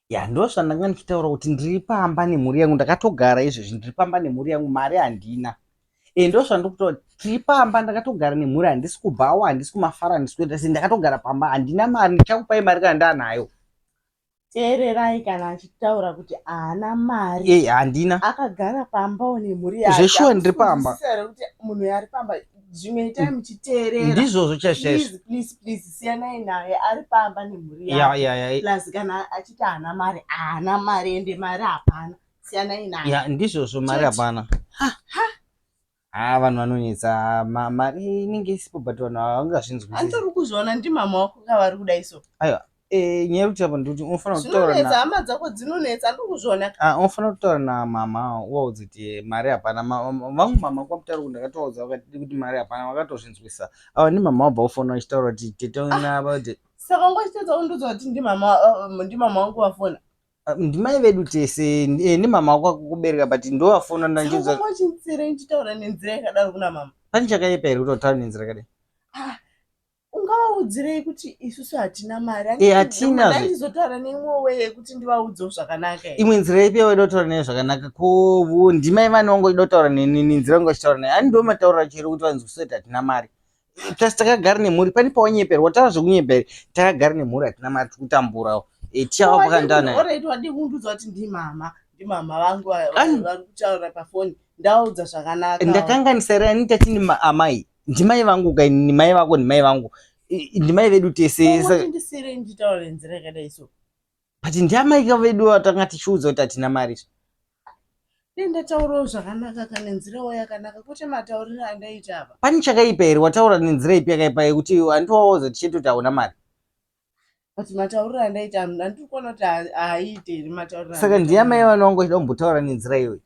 Ya, ndozvandanga ndichitaura kuti ndiri pamba nemhuri yangu, ndakatogara izvezvi ndiri pamba nemhuri yangu, mari handina. E, ndozvandiri kutaura, tiri pamba ndakatogara nemhuri, handisi kubhawa, handisi kumafara, handisi kuita sei, ndakatogara pamba, handina mari, ndichakupai mari kana ndaanayo. Teererai kana achitaura kuti haana mari. E, handina. Akagara pambawo nemhuri yake. Zveshuwa ndiri pamba. Hamusi kunzwisisa here kuti munhu ari pamba zvimwe itai muchiteerera. Ndizvozvo chaizvo chaizvo. Please, please, please siyanai naye ari pamba nemhuri Ya, yake. ya, ya. Plus kana achiti haana mari, haana mari ende mari hapana. Siyanai naye. Ya, ndizvozvo mari Chete. hapana. Ha, vanhu vanonetsa. Mari inenge isipo but vanhu havangazvinzwisisi. Handitori kuzviona ndimama wako ka vari kudai so. Aiwa, eh, nyaya yekuti apa ndikuti unofanira kutaura Zvinonetsa na hama dzako dzinonetsa handiri kuzviona. Ah, unofanira kutaura namama uvaudze kuti mari hapana. Vangu mama kwamutaura kuti ndakatovaudza vakati kuti mari hapana vakatozvinzwisa. Ava ndimama vabva kufona vachitaura kuti tete nava kuti Saka ungachitadza kundiudza kuti ndimama ndimama wangu vafona. Ah, ndimai vedu tese ndimama wako akukubereka but ndovafona ndanchiudza. Saka ungachinzira ndichitaura nenzira yakadaro kuna mama. Pane chakaipa here kuti wataura nenzira yakadai? Ah, ungavaudzirei kuti isusu hatina mari? Eh, hatina zve. Ndandizotaura neimwe way yekuti ndivaudzewo zvakanaka here? Imwe nzira ipi yawaida kutaura nayo zvakanaka? Ko ndimai vani wangu uchida kutaura nenzira yangu achitaura nayo? Ani ndo matauriro acho here kuti vanzwisise kuti hatina mari? Plus takagara nemhuri, pane pawanyeperwa, wataura zvekunyepa here? Takagara nemhuri hatina mari tiri kutambura. Eh, tichava pakandana. Alright, wadii kundiudza kuti ndimama, ndimama vangu Ani- vari kutaura pafoni. Ndaudza zvakanaka. Ndakanganisa here? Ani tati amai? Ndimai vangu ka ini, ndimai vako, ndimai vangu. Ndimai vedu tese. Ndisirei ndichitaura nenzira yakadai so. But ndiamai ka vedu vatanga tichiudza kuti hatina mari. Dai ndataurawo zvakanaka kana nenzirawo yakanaka kwete matauriro andaita apa. Pane chakaipa here? Wataura nenzira ipi yakaipa yekuti handiwaudza tichete kuti hauna mari? But matauriro andaita handiri kuona kuti haaite here matauriro Saka andaita. ndiamai vana vangu vachida kumbotaura nenzira iyoyi.